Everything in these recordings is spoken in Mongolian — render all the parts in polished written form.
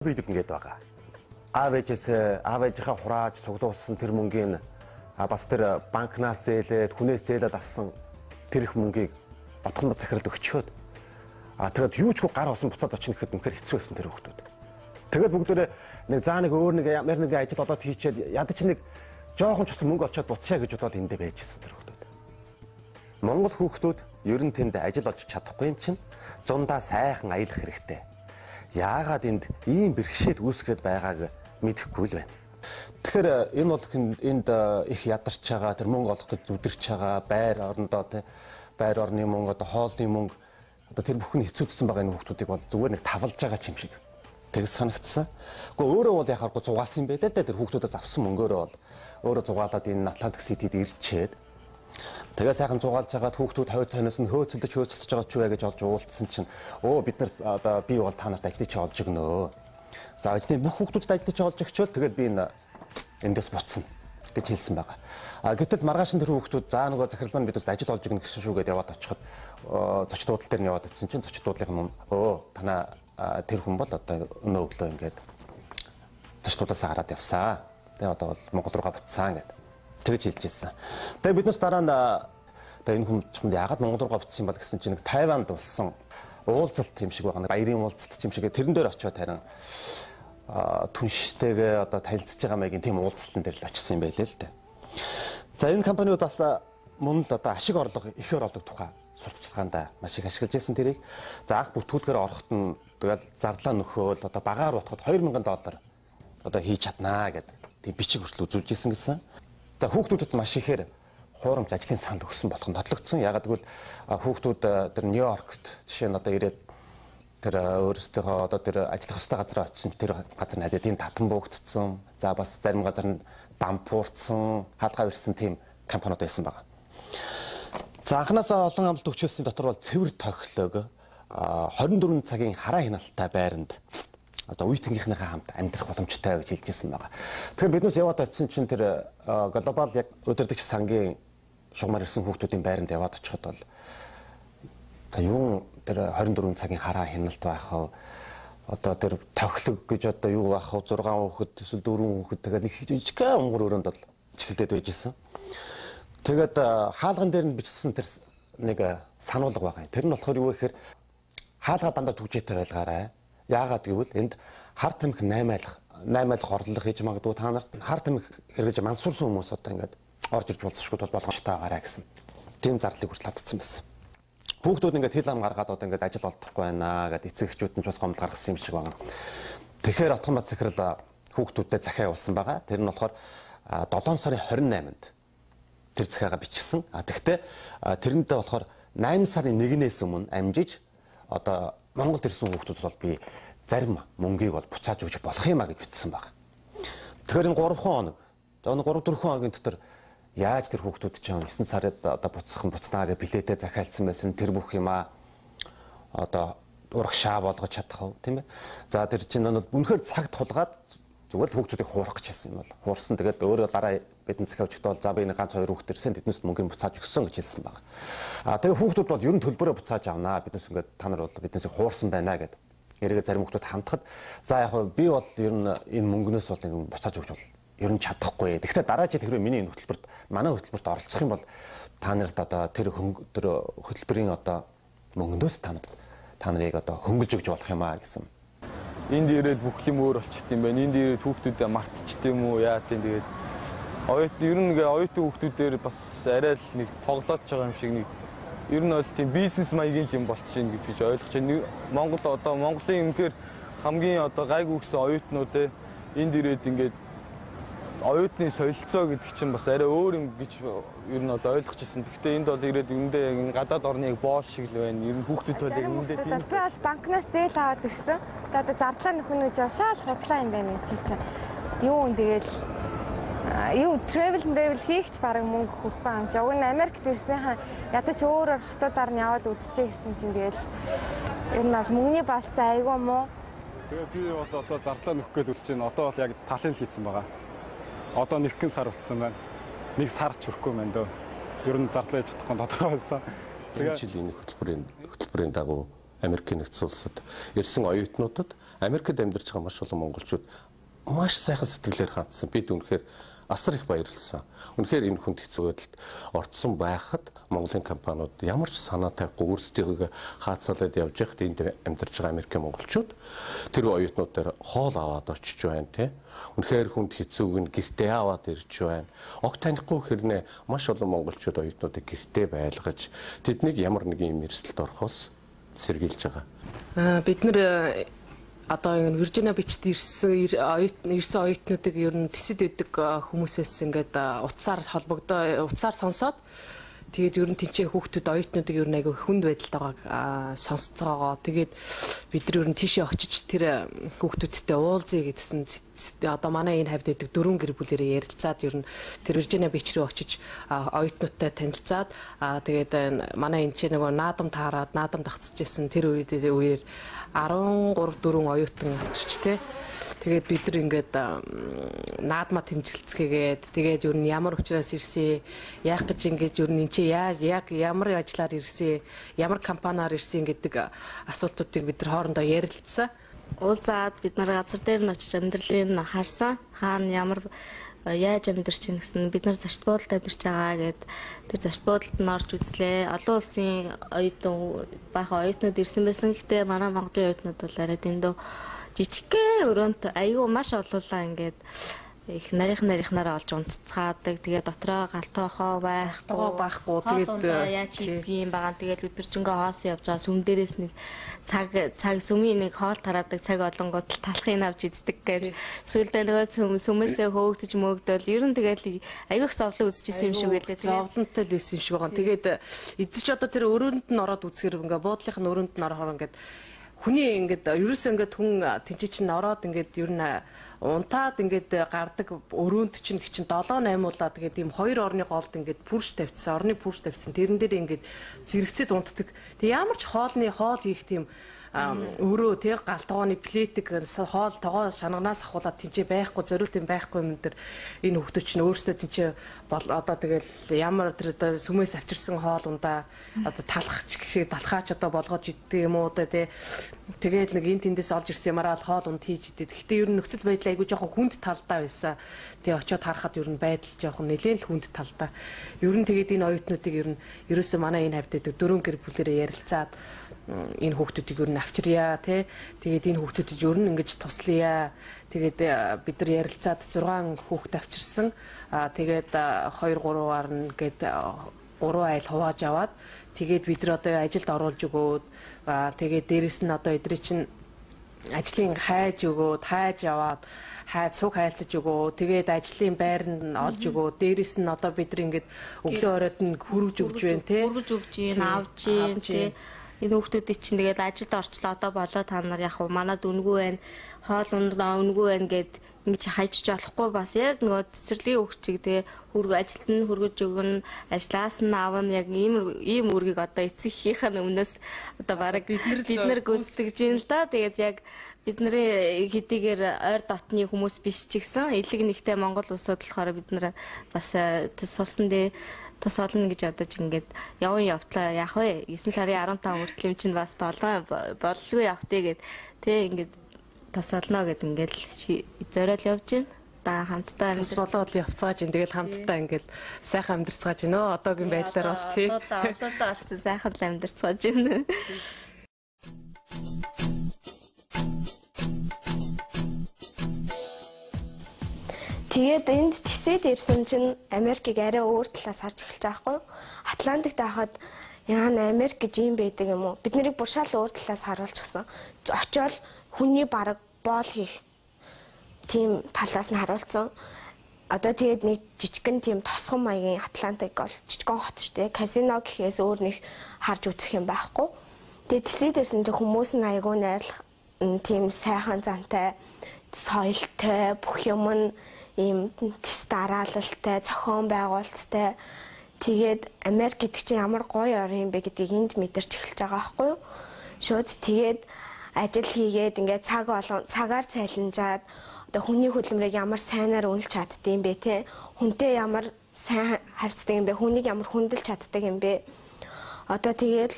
Биелүүлнэ гэдээ байгаа. Аав ээжээс аав ээжийнхээ хурааж цуглуулсан тэр мөнгийг бас тэр банкнаас зээлээд, хүнээс зээлээд авсан тэр их мөнгийг Отгонбат захиралд өгчөөд тэгээд юу ч хөө гар усан буцаад очно гэхэд үнэхээр хэцүү байсан тэр хүүхдүүд. Тэгээд бүгдээрээ нэг заа нэг өөр нэг ямар нэгэн ажил олоод хийчээд ядаж нэг жоохон ч гэсэн мөнгө олчоод буцъя гэж бодоод эндээ байж гисэн тэр хүүхдүүд. Монгол хүүхдүүд ер нь тэнд ажил олж чадахгүй юм чинь зундаа сайхан аялах хэрэгтэй. Яагаад энд ийм бэрхшээл үүсгээд байгааг мэдэхгүй л байна. Тэгэхээр энэ бол энд их ядарч байгаа, тэр мөнгө олох гэж зүдэрч байгаа, байр орондоо тэ байр орны мөнгө, одоо хоолны мөнгө, одоо тэр бүхэн хэцүүдсэн байгаа энэ хүүхдүүдийг бол зүгээр нэг тавлж байгаа юм шиг тэгс санагдсан. Гэхдээ өөрөө бол яхааргүй зугаалсан юм байлээ л дээ, тэр хүүхдүүдээс авсан мөнгөөрөө бол өөрөө зугаалаад энэ Атлантик Ситид ирчээд тэгээ сайхан зугаалж хагаад хүүхдүүд хойд цайнаас нь хөөцөлдөж байгаа ч юу гэж олж уулзсан чинь бид нар одоо би бол та нарт ажлыг чи олж өгнө. За ажлын бүх хүүхдүүдэд ажлыг чи олж өгчөөл тэгээд би энэ эндээс буцна гэж хэлсэн байгаа. Гэтэл маргааш нь тэр хүүхдүүд за нөгөө захирал маань бидээс ажил олж өгнө гэсэн шүү гэдээ яваад очиход зочид буудлын дээр нь яваад очисон чинь зочид буудлын нь танаа тэр хүн бол одоо өнөө өглөө ингээд зочид буудлаасаа гараад явсан. Тэгээ одоо бол Монгол руугаа буцсан гэдэг. Тэгж хэлж ирсэн. Тэгээ биднээс дараа нь тэгээ энэ хүн чамд яагаад Монгол руугаа буцсан юм бол гэсэн чинь нэг Тайванд болсон уулзалт юм шиг байгаа. Баярын уулзалт юм шиг тэрэн дээр очиод харин түнштэйгээ одоо танилцж байгаа маягийн тийм уулзалтан дээр л очисон юм байлээ л дээ. За энэ компаниуд бас мөн л одоо ашиг орлого, ихээр орлого тухай сурталчилгаанд маш их ашиглаж байсан тэрийг. За анх бүртгүүлгээр ороход нь тэгэл зарлаа нөхөөл одоо багаар утахад $2000 одоо хийж чаднаа гэдэг тийм бичиг хүртэл үзүүлж исэн гэсэн. За хүүхдүүдэд маш ихээр хуурамч ажлын санал өгсөн болох нь тодлогдсон. Ягаад гэвэл хүүхдүүд тэр Нью-Йоркт жишээ нь одоо ирээд тэр өөрсдийнхөө одоо тэр ажиллах ёстой газараа очисон тэр газар нь адилын татан буугдсан. За бас зарим газар нь дампуурсан, хаалгаа ирсэн тийм компаниуд байсан байгаа. За анханасаа олон амлалт өгчөөсний дотор бол цэвэр тохилог 24 цагийн хараа хяналтай байранд одоо үеийнхнийхээ хамт амьдрах боломжтой гэж хэлж ирсэн байгаа. Тэгэхээр биднээс яваад очисон чинь тэр глобал яг удирдагч сангийн шугамар ирсэн хүүхдүүдийн байранд яваад очиход бол одоо юу тэр 24 цагийн хараа хяналт байх вэ? Одоо тэр тохилог гэж одоо юу байх вэ? 6 хүүхэд эсвэл 4 хүүхэд тэгээд нэг жижигхэн унгар өрөөнд бол чиглэлдээд байж исэн. Тэгээд хаалган дээр нь бичсэн тэр нэг сануулга байгаа юм. Тэр нь болохоор юу гэхээр хаалга дандаа түгжээтэй байлгаарай. Яагаад гэвэл энд хар тамхи 8 айлах орлого хийж магадгүй та нарт хар тамхи хэрэгж мансуурсан хүмүүс одоо ингээд орж ирж болцсошгүй тул болгоомжтой байгаарай гэсэн тийм зарлалыг хүртэл хатцсан байсан. Хүүхдүүд ингээд хэл ам гаргаад одоо ингээд ажил олдохгүй байна гэд эцэг эхчүүд нь бас гомдол гаргасан юм шиг байна. Тэгэхээр Отгонбат захирал хүүхдүүдэд захиа явуулсан байгаа. Тэр нь болохоор 7 сарын 28-нд тэр захиагаа бичсэн. Тэгэхдээ тэрэндээ болохоор 8 сарын 1-ээс өмнө амжиж одоо Монголд ирсэн хүүхдүүд бол би зарим мөнгийг бол буцааж өгч болох юм а гэж бичсэн байна. Тэгэхээр энэ 3 хоног, за энэ 3-4 хоногийн дотор яаж тэр хүүхдүүд чинь 9 сард одоо буцах нь буцнаа гэж билетээ захиалцсан байсан тэр бүх юм а одоо урагшаа болгож чадах уу, тийм ээ. За тэр чинь үнэхээр цаг тулгаад зүгээр л хүүхдүүдийг хуурах гэж хэлсэн юм бол хуурсан. Тэгээд өөрөө дараа бидний захиа өчгт бол за би нэг ганц хоёр хүүхд ирсэн тэднээс мөнгөний буцааж өгсөн гэж хэлсэн байна. Тэгээ хүүхдүүд бол ер нь төлбөрөө буцааж авнаа. Биднээс ингээд та нар бол биднээс хуурсан байна гэд. Эргээ зарим хүүхдүүд хандхад за яг би бол ер нь энэ мөнгнөөс бол ингэ буцааж өгч бол ер нь чадахгүй. Тэгэхдээ дараа жил хэрвээ миний энэ хөтөлбөрт манай хөтөлбөрт оролцох юм бол та нарт одоо тэр хөтөлбөрийн одоо мөнгнөөс та нарыг одоо хөнгөлж өгч болох юм а гэсэн. Энд ирээд бүх юм өөр болчихд юм байна. Энд ирээд хүүхдүүдэд мартчихд юм уу яа тийм тэгээд оюут ер нь ингээ оюутан хүүхдүүдээр бас арай л нэг тоглоод байгаа юм шиг нэг ер нь бол тийм бизнес маягийн юм болчих юм гэж ойлгож байна. Монгол одоо Монголын үнэхээр хамгийн одоо гайгүй гэсэн оюутнууд энд ирээд ингээд оюутны солилцоо гэдэг чинь бас арай өөр юм гэж ер нь бол ойлгож ирсэн. Гэхдээ энд бол ирээд үндэ яг энэ гадаад орны яг боол шиг л байна. Ер нь хүүхдүүд бол яг үндэ тийм. Би бол банкнаас зээл аваад ирсэн. Тэгээд одоо зардлаа нөхөн гэж шал худлаа юм байна чи чинь. Юу юм тэгэл юу travel хийхч бараг мөнгө хөрөхгүй юм чи. Уг нь Америкт ирснийхаа ядаж өөр хотуудаар нь яваад үзчихэ гэсэн чинь тэгэл ер нь бол мөнгөний балцаа айгүй мó. Тэгээ би бол одоо зардлаа нөхөх гэж үзэж байна. Одоо бол яг талын хийцэн байгаа. Одоо нэгэн сар болцсон байна. Нэг сар ч хүрэхгүй байна дөө. Ер нь зардлаа хийж чадахгүй тодорхой болсон. Тэгээ жил энэ хөтөлбөрийн дагуу Америкийн нэгдсэн улсад ирсэн оюутнуудад Америкт амьдарч байгаа маш олон монголчууд маш сайхан сэтгэлээр хандсан. Бид үнэхээр асар их баярлсан. Үнэхээр энэ хүнд хэцүү байдалд орцсон байхад Монголын компаниуд ямар ч санаа тавихгүй өөрсдийнхөө хаацаалаад явж байхад энд амьдарч байгаа Америкийн монголчууд тэр оюутнууд дээр хоол аваад очиж байна те. Үнэхээр хүнд хэцүүг нь гэртээ аваад ирж байна. Огт танихгүй хэрнээ маш олон монголчууд оюутнуудыг гэртээ байлгаж тэднийг ямар нэгэн юм эрсдэлд орохоос сэргийлж байгаа. Бид нэр одоо энэ Виржиниа Бичд ирсэн оюутнуудыг ер нь тэсэд өгдөг хүмүүсээс ингээд утсаар холбогдоо, утсаар сонсоод тэгээд ер нь тэнцээ хүүхдүүд оюутнуудыг ер нь айгүй хүнд байдалд байгааг сонсцоогоо. Тэгээд бид нар ер нь тийшээ очиж тэр хүүхдүүдтэй уулзъя гэдсэн. Одоо манай энэ хавьд байдаг дөрвөн гэр бүлэрээ ярилцаад ер нь тэр Виржиниа Бич рүү очиж оюутнуудтай танилцаад тэгээд манай энэ чинь нөгөө наадам таарад наадам дагцчихсэн тэр үеэр 13 4 оюутан авчирч те. Тэгээд бид нар ингээд наадмаа тэмдэглэцгээгээд тэгээд ер нь ямар учраас ирсэн, яах гэж ингэж ер нь энэ чи яг ямар ажиллаар ирсэн, ямар компаниар ирсэн гэдэг асуултуудыг бид нар хоорондоо ярилцсан. Уулзаад бид нар газар дээр нь очиж амьдралыг нь харсан. Хаана ямар яаж амьдарч ийн гэсэн бид нар зочд буудалд амьдарч байгаа гэд тэр зочд буудалд нь орж үзлээ. Олон улсын оюутан баахан оюутнууд ирсэн байсан. Гэхдээ манай Монголын оюутнууд бол арай дэндүү жижигхэн өрөөнд айгүй маш олуулаа ингээд их нарийнхнараа олж унтцгаадаг. Тэгээ дотроо галтоохоо байхгүй. Тэгээд яаж хийдэг юм байгаа. Тэгээд өдөржингөө хоос явж байгаа сүм дээрээс нэг цаг сүмийн нэг хоол тараадаг цаг олонгууд талхыг авч иддэг гэж. Сүүлдээ нөгөө сүмээсээ хөөгдөж мөөгдөөл. Ер нь тэгэл айгүй их зовлон үзчихсэн юм шиг байлээ. Зовлонтой л байсан юм шиг байгаа. Тэгээд эдгээр ч одоо тэр өрөөнд нь ороод үзэхэр ингээ буудлынх нь өрөөнд нь орохоор ингээд хүний ингээд ерөөсөө ингээд хүн тэнцээ чинь ороод ингээд ер нь унтаад ингээд гардаг өрөөнд чинь хичин 7 8 улаа тэгээд ийм хоёр орны голд ингээд пүрш тавьчихсан, орны пүрш тавьсан. Тэрэн дээр ингээд зэрэгцээд унтдаг. Тэг ямар ч хоолны хоол хийх тийм өрөө тий гал тогооны плетик хоол тогоо шанганаас ахуулаад тэнцээ байхгүй зориулт юм байхгүй юм дээр энэ хүүхдүүд чинь өөрсдөө тэнцээ бол одоо тэгэл ямар тэр одоо сүмээс авчирсан хоол ундаа одоо талах шиг талхаач одоо болгож иддэг юм уу тий тэгээд нэг энэ тэндээс олж ирсэн юмараа л хоол унд хийж идэв. Гэхдээ ер нь нөхцөл байдал айгүй жоохон хүнд талдаа байсан. Тэгээ очиод харахад ер нь байдал жоохон нэлээд л хүнд талдаа. Ер нь тэгээд энэ оюутнуудыг ер нь ерөөсөө манай энэ хавьд байдаг дөрвөн гэр бүлэрээ ярилцаад энэ хүүхдүүдийг ер нь авчирья тий. Тэгээд энэ хүүхдүүдэд ер нь ингэж туслая. Тэгээд бид нар ярилцаад 6 хүүхд авчирсан. Тэгээд 2 3-аар нь гээд 3 айл хувааж аваад тэгээд бид нар одоо ажилд оруулж өгөөд тэгээд дээрэс нь одоо эдрий чинь ажлын хайж өгөөд хайж аваад цуг хайлтаж өгөө. Тэгээд ажлын байр нь олж өгөө. Дээрэс нь одоо бид нар ингэж өглөө оройд нь хөрвж өгч байна тий. Хөрвж өгч юм, авч юм тий. Энэ хүүхдүүдийн чинь тэгээд ажилд орчлоо одоо болоо та нар яг манад үнгүй байна, хоол ундаа үнгүй байна гэд ингэж хайчиж болохгүй бас яг нөгөө цэцэрлэгийн хүүхчиг тэгээ хөргө ажилд нь хөргөж өгнө, ажлаас нь авна яг ийм үүргийг одоо эцэг эхийнх нь өмнөөс одоо бараг бид нар гүйцэтгэж байна л да. Тэгээд яг бидний хэдийгээр ойр дотны хүмүүс биш ч гэсэн элэг нэгтэй Монгол улсууд болохоор бид нар бас тусалсан дээ тус олно гэж бодож ингээд яван явтлаа яах вэ 9 сарын 15 хүртэл юм чинь бас болон боллгүй явах тий гэд тий ингээд тус олно гэд ингээд зориул явж байна. Да хамтдаа тус болоод явцгааж ин тэгэл хамтдаа ингээд сайхан амьдарцгааж байна өө одоогийн байдлаар бол тий. Одоо болсон сайхан л амьдарцгааж байна. Тэгээд энд тэсээд ирсэн чинь Америкийг арай өөр талаас харж эхэлж байгаа байхгүй юу? Атлантикт байхад яана Америк гэж юм байдаг юм уу? Бид нарыг буршаал өөр талаас харуулчихсан. Очиод хүний бараг боол хийх тийм талаас нь харуулсан. Одоо тэгээд нэг жижигхэн тийм тосгон маягийн Атлантик бол жижигхэн хот шүү дээ. Казино гэхээс өөр нэг харж үзэх юм байхгүй. Тэгээд тэсээд ирсэн чинь хүмүүс нь айгүй найрлах тийм сайхан зантай, соёлтой, бүх юм нь ийм тэс дараалалтай, зохион байгуулалттай. Тэгээд Америк гэдэг чинь ямар гоё орн юм бэ гэдгийг энд мэдэрч эхэлж байгаа байхгүй юу? Шууд тэгээд ажил хийгээд ингээд цаг болгон цагаар цалинжаад одоо хүний хөдөлмөрийг ямар сайнаар үнэлж чаддсан юм бэ те? Хүнтэй ямар сайн харьцдаг юм бэ? Хүнийг ямар хүндэлж чаддаг юм бэ? Одоо тэгээд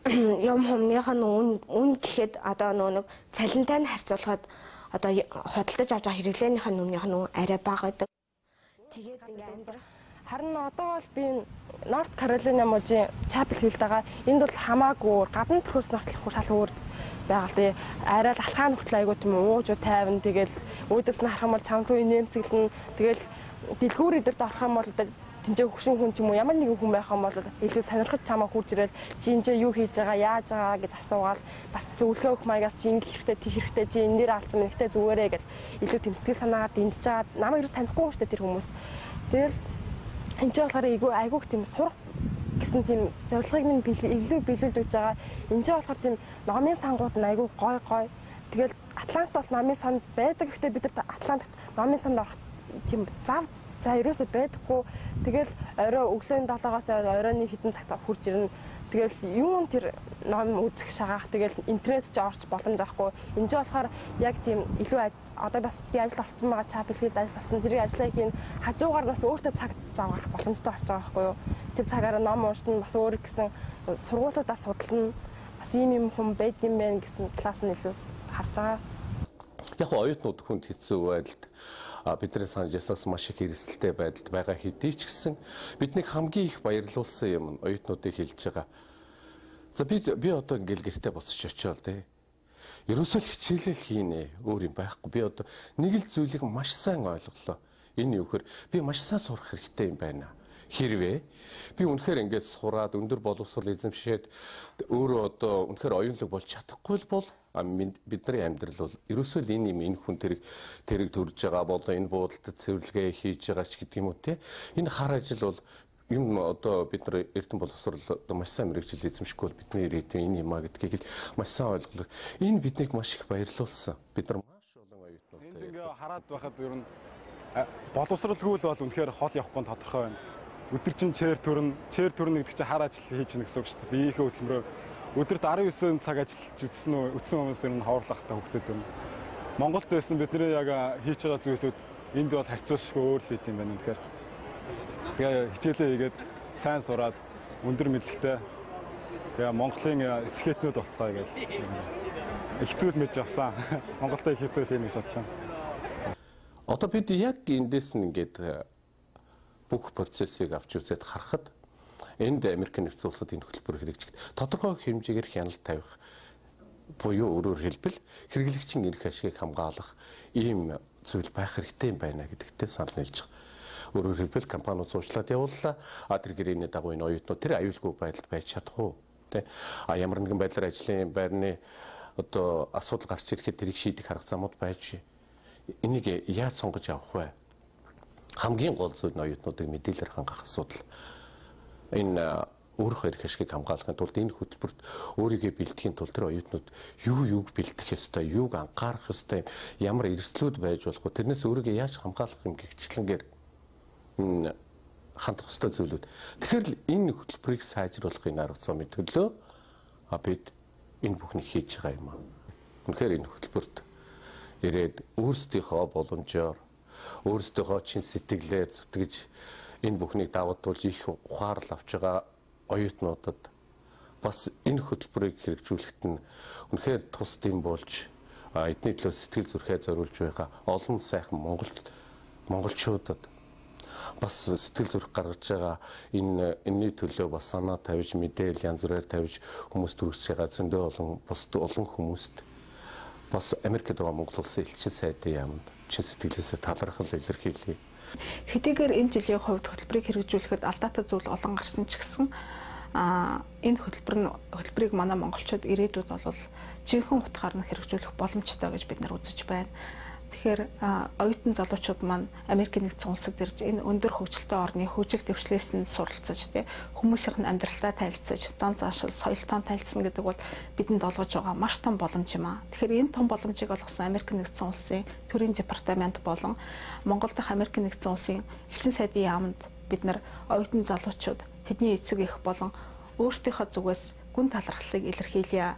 Юм хумных нь үн гэхэд одоо нөгөө нэг цалинтай нь харьцуулахад одоо худалдаж авч байгаа хэрэглээнийх нь өмнөх нь арай бага байдаг. Тэгээд ингээ амьдрах. Харин одоо бол би Норт Каролина мужийн Чапел Хиллд байгаа. Энд бол хамаагүй гадна төрхөөс нөхцөл шал өөр байгаа л дээ. Арай л алхаан нөхцөл айгуу тийм уужуу тайван, тэгэл өөдөөс нь харах юм бол чамтгүй нэмсэглэн, тэгэл дэлгүүр эдэрт орох юм бол тэнцээ хөшин хүн ч юм уу ямар нэгэн хүн байх юм бол илүү сонирхож чамаа хурж ирэл чи энэ юу хийж байгаа, яаж байгаа гэж асуугаал бас зөвлөгөө өгөх маягаас чи ингэ хэрэгтэй, тэг хэрэгтэй, чи энэ дээр алдсан мэнхтэй зүгээрээ гэл илүү тэм сэтгэл санаагаар дэмжиж байгаа. Намайг ерөөс танихгүй юм шүү дээ тэр хүмүүс. Тэгэл энэ ч болохоор айгүйх тийм сурах гэсэн тийм зорилгыг минь илүү биелүүлж өгч байгаа. Энэ ч болохоор тийм номын сангууд нь айгүй гой гой. Тэгэл Атлант бол номын санд байдаг. Гэхдээ бид нар Атлантт номын санд орох тийм зав за ерөөсөө байдаггүй. Тэгэл орой өглөөний 7-оос оройн хэдэн цагт хурж ирнэ. Тэгэл юун тэр ном үзэх шагаах, тэгэл интернет ч орч боломж авахгүй. Энэ ч болохоор яг тийм илүү одоо бас би ажил олцсон байгаа, Чапел Хиллд ажил олцсон. Тэрийг ажлаа хийн хажуугаар бас өөртөө цаг зав гарах боломжтой болж байгаа байхгүй юу? Тэр цагаараа ном уншина, бас өөр гэсэн сургуулиудаа судална. Бас ийм юм хүн байдгийм байх гэсэн талаас нь илүү харж байгаа. Яг оюутнууд хүнд хэцүү байдалд бидний санаж ясаас маш их эрсдэлтэй байдалд байгаа хэдий ч гэсэн биднийг хамгийн их баярлуулсан юм нь оюутнуудыг хэлж байгаа. За би одоо ингээл гэртээ буцаж очиод тий. Ерөөсөө л хичээлэл хийнэ, өөр юм байхгүй. Би одоо нэг л зүйлийг маш сайн ойлголоо. Энэ юу гэхээр би маш сайн сурах хэрэгтэй юм байна. Хэрвээ би үнэхээр ингээд сураад өндөр боловсрол эзэмшээд өөрөө одоо үнэхээр оюунлаг болж чадахгүй л бол бидний амьдрал бол ерөөсөө л энэ юм энэ хүн тэрэг төрж байгаа болон энэ буудалд цэвэрлэгээ хийж байгаа ч гэдэг юм уу те. Энэ хар ажил бол юм одоо бид нар эрдэм боловсрол одоо маш сайн мэргэжил эзэмшихгүй бол бидний ирээдүйн энэ юм а гэдгийг л маш сайн ойлголоо. Энэ биднийг маш их баярлуулсан. Бид нар маш олон оюутнуудтай. Энд ингээ хараад байхад ер нь боловсролгүй л бол үнэхээр хол явахгүй нь тодорхой байна. Өдөр чинь чээр төрнө гэдэг чинь хар ажил хийж гэнэ гэсэн үг шүү дээ. Биеийнхээ хөдөлмөрөөр өдөрт 19 цаг ажиллаж үтсэн хүмүүс ер нь ховрлахтай хүүхдүүд юм. Монголд байсан бидний яг хийж байгаа зүйлүүд энд бол харьцуулшгүй өөр л юм байна үнэхээр. Тэгээ хичээлээ хийгээд сайн сураад өндөр мэдлэгтэй тэгээ Монголын скетнүүд болцгоё гэж их зүйл мэдж авсан. Монголд их зүйл хийнэ гэж бодож байна. Одоо бид яг эндээс нь ингээд бүх процессыг авч үзээд харахад энд Америк нэгдсэн улсад энэ хөтөлбөр хэрэгжих тодорхой хэмжээгээр хяналт тавих буюу өөрөөр хэлбэл хэрэглэгчийн эрх ашигыг хамгаалах ийм зүйл байх хэрэгтэй юм байна гэдэгтээ санал нийлж байгаа. Өөрөөр хэлбэл компаниуд зуучлаад явууллаа. А тэр гэрээний дагуу энэ оюутнууд тэр аюулгүй байдалд байж чадах уу? Тэ? А ямар нэгэн байдлаар ажлын байрны одоо асуудал гарч ирэхэд тэрийг шийдэх арга замууд байж энийг яаж сонгож авах вэ? Хамгийн гол зүйл нь оюутнуудыг мэдээлэлээр хангах асуудал. Энэ өөрийнхөө эрх ашигыг хамгаалахын тулд энэ хөтөлбөрт өөрийгөө бэлтгэхийн тулд тэр оюутнууд юуг бэлтгэх ёстой, юуг анхаарах ёстой, ямар эрсдлүүд байж болох вэ? Тэрнээс өөрийгөө яаж хамгаалах юм гэгчлэнгээр хандах ёстой зүйлүүд. Тэгэхээр л энэ хөтөлбөрийг сайжруулах энэ арга замын төлөө бид энэ бүхнийг хийж байгаа юм аа. Үнэхээр энэ хөтөлбөрт ирээд өөрсдийнхөө боломжоор өөрсдийнхөө чин сэтгэлээр зүтгэж энэ бүхнийг давуулж их ухаарал авч байгаа оюутнуудад бас энэ хөтөлбөрийг хэрэгжүүлэхэд нь үнэхээр тус дэм болж эдний төлөө сэтгэл зүрхээ зориулж байгаа олон сайхан монголчуудад бас сэтгэл зүрх гаргаж байгаа энэний төлөө бас санаа тавьж мэдээлэл янз бүрээр тавьж хүмүүс төрөсөж байгаа зөндөө олон бус олон хүмүүст бас Америкт байгаа Монгол улсын элчин сайдын яамд чин сэтгэлээсээ талархал илэрхийлье. Хэдийгээр энэ жилийн хувьд хөтөлбөрийг хэрэгжүүлэхэд алдаатай зүйл олон гарсан ч гэсэн энэ хөтөлбөрийг манай монголчууд ирээдүйд бол жинхэнэ утгаар нь хэрэгжүүлэх боломжтой гэж бид нар үзэж байна. Тэгэхээр оюутан залуучууд маань Америк нэгдсэн улсад ирж энэ өндөр хөгжилтэй орны хөгжил дэвшлээс нь суралцаж тий хүмүүсийнх нь амьдралдаа танилцаж, зан заншил, соёлтоо танилцсан гэдэг бол бидэнд олгож байгаа маш том боломж юм аа. Тэгэхээр энэ том боломжийг олгосон Америк нэгдсэн улсын төрийн департамент болон Монгол дахь Америк нэгдсэн улсын элчин сайдын яамд бид нар оюутан залуучууд тэдний эцэг эх болон өөрсдийнхөө зүгээс гүн талархлыг илэрхийлье.